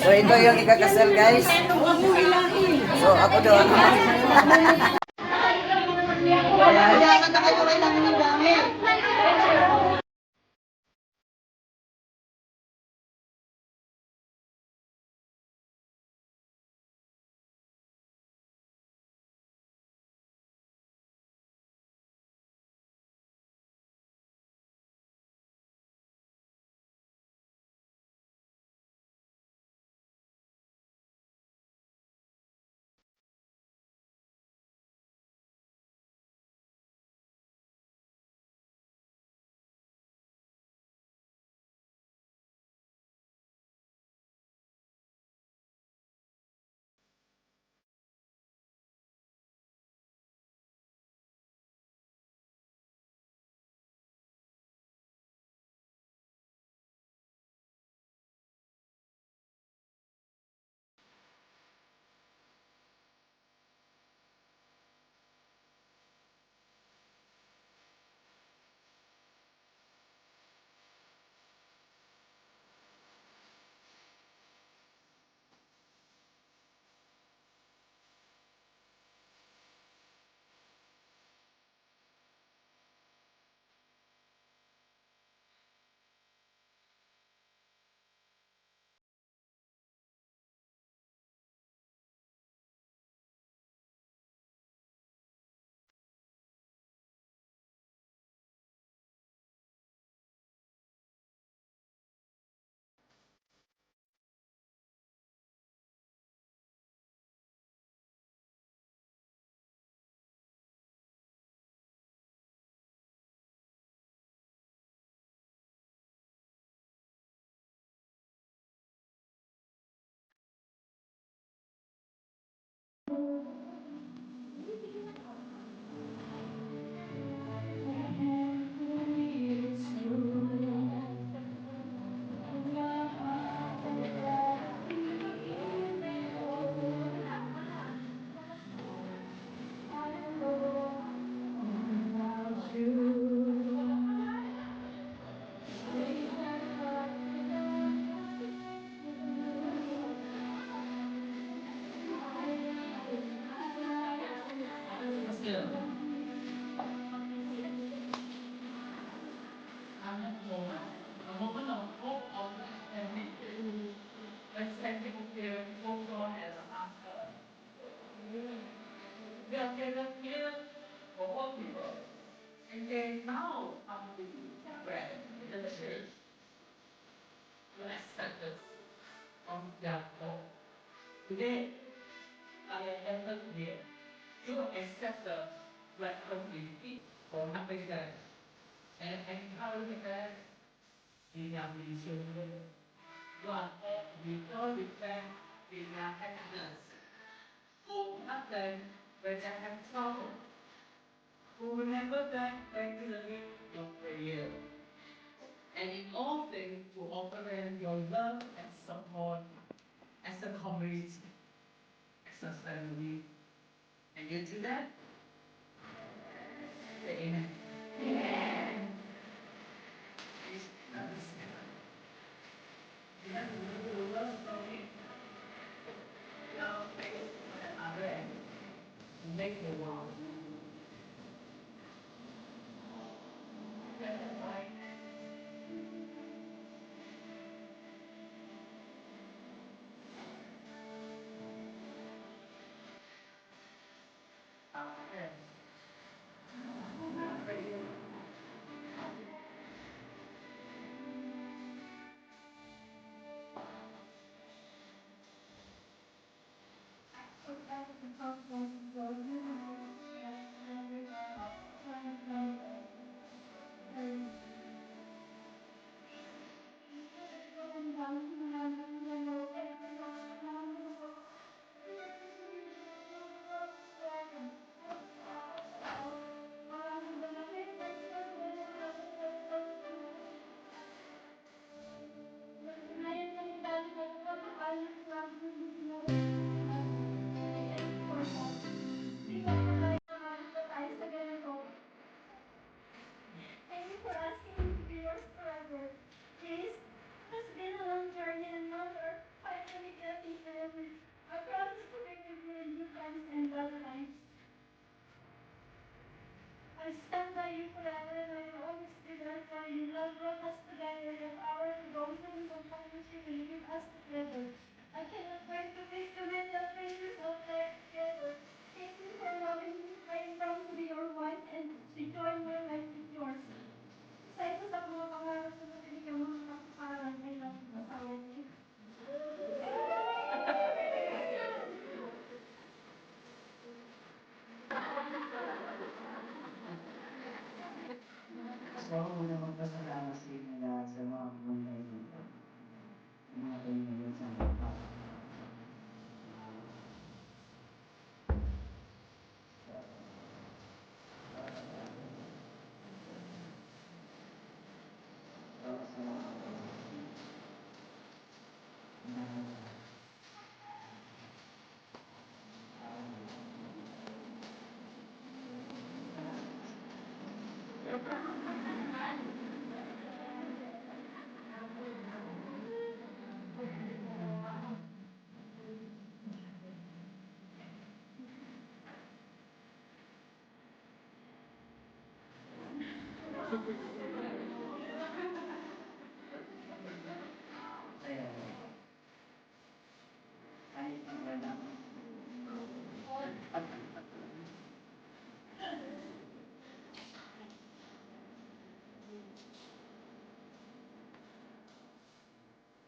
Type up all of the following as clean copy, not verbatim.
So ito yung ikakasal, guys. So ako daw ang Kailangan na kayo, kailangan ng gamit. A moment of hope, understanding, accepting here, who God has asked us. We are gathered here for all people, and they now come to bread in the church to acceptance of their hope. Today, I am gathered here to accept the responsibility for helping them and encouraging them in their mission. You are all we all reflect in their happiness, who help them when they have trouble, who remember them regularly in your prayer, and in all things to offer them your love and support as a community, as a family. And you do that? Say amen. Amen. Please understand. You have to know the love story. Now face the other end. Make the world. Right. Yes.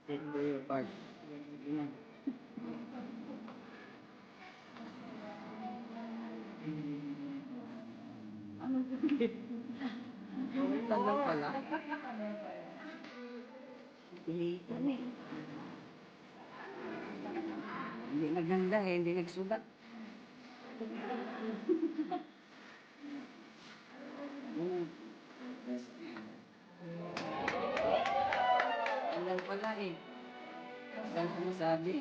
Do your part. Sige na. Ano? Gamitan lang pala. Pilitan eh. Hindi naganda eh, hindi nagsulat. Ano? Yan lang pala eh. Saan ko masabi?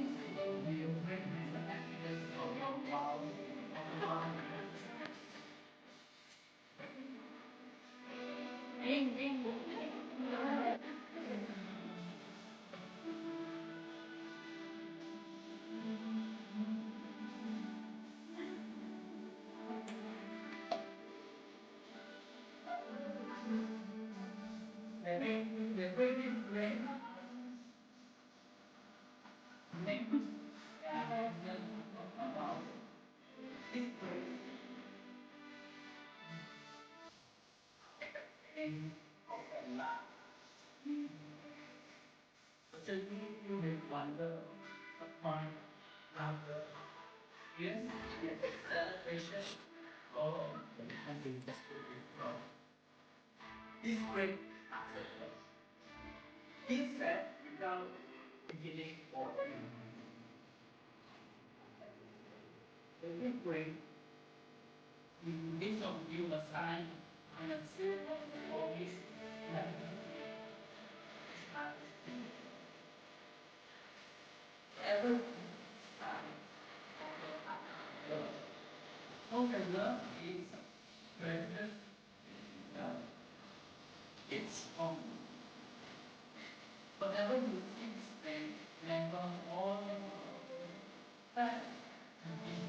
You may wonder upon after yes, celebration of this great acceptance. He said without beginning or end. The big break each of you assign an answer for his letter. Ever okay, love is precious. Love. It's own. Whatever you think, then remember all that is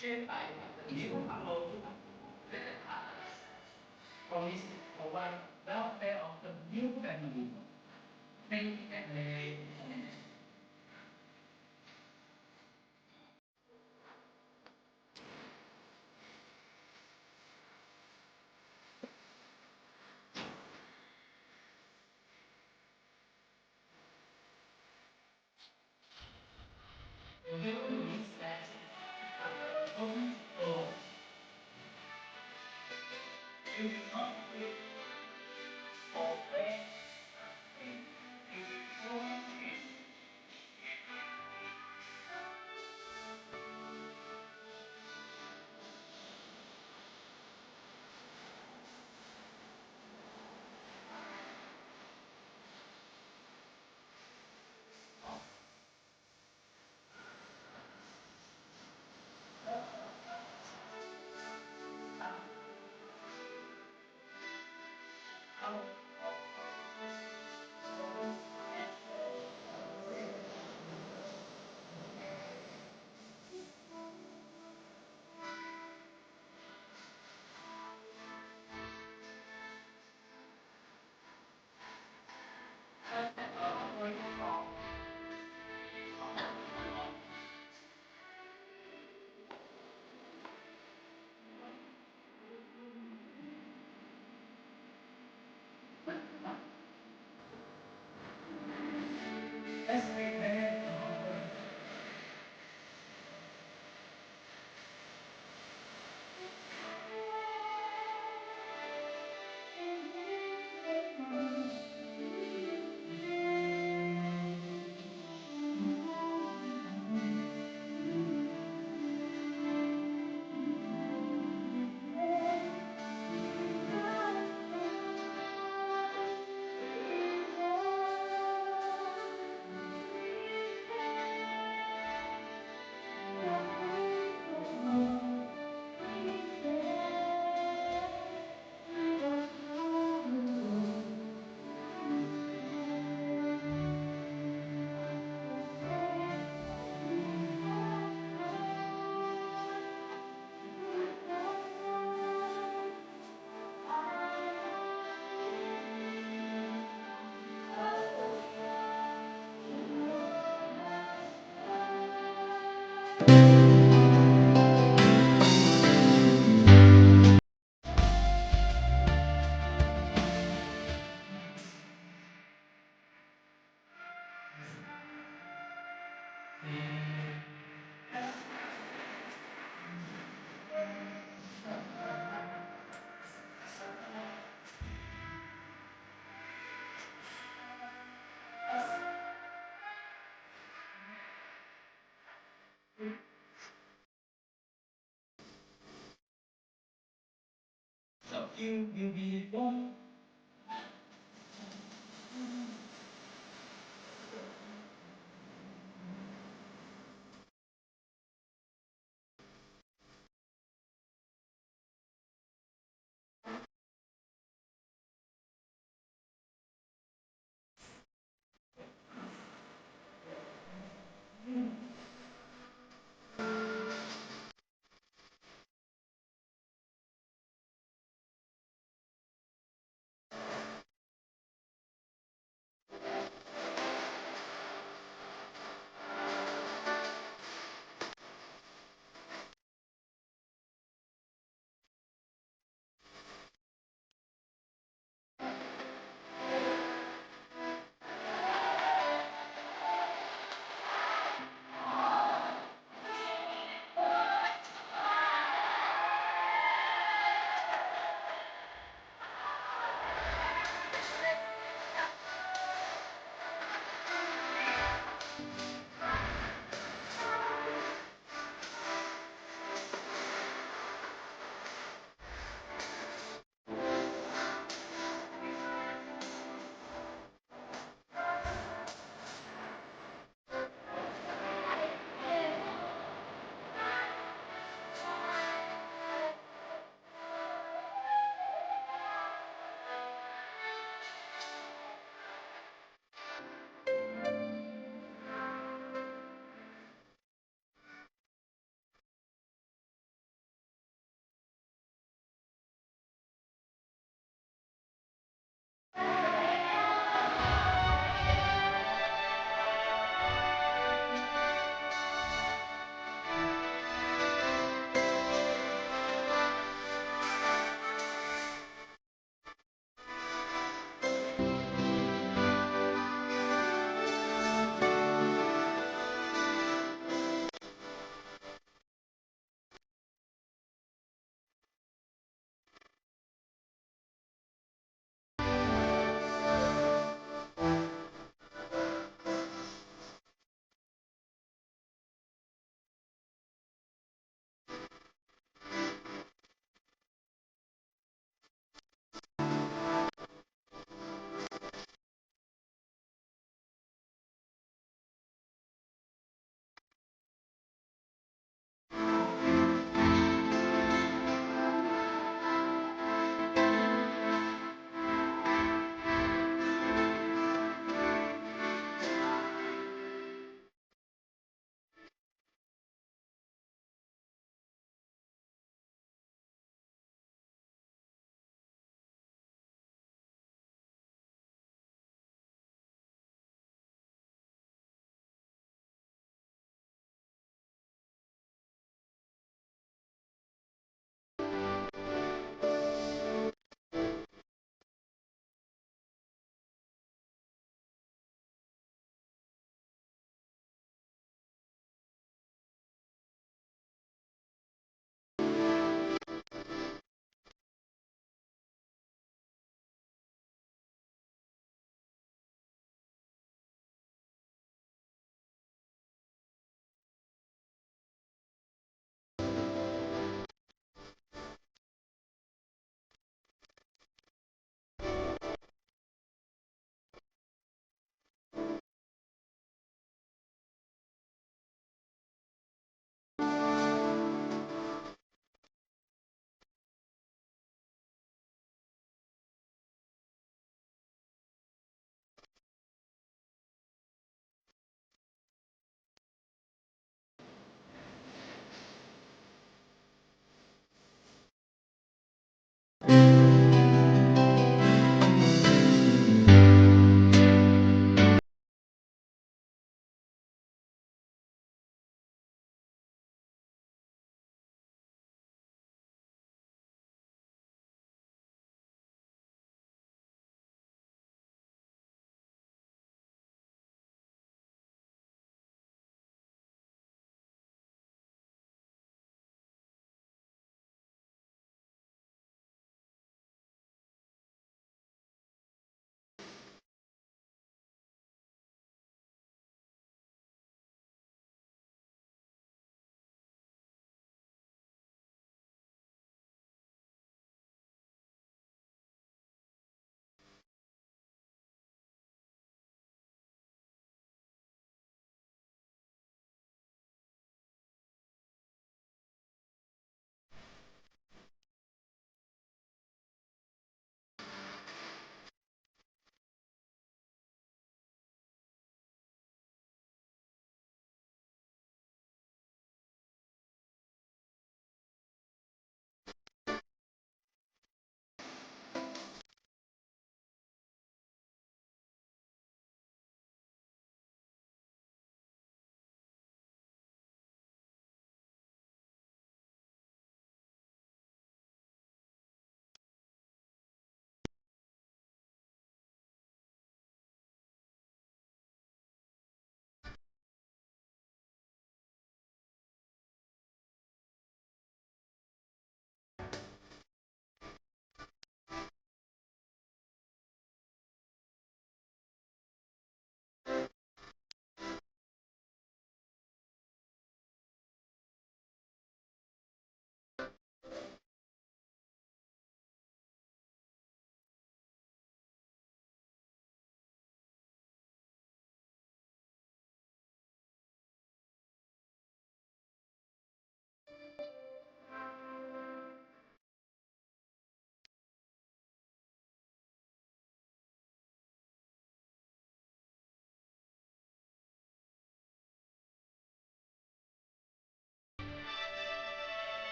Shared by the new couple promise to provide welfare of the new family. Thank you. So you be born.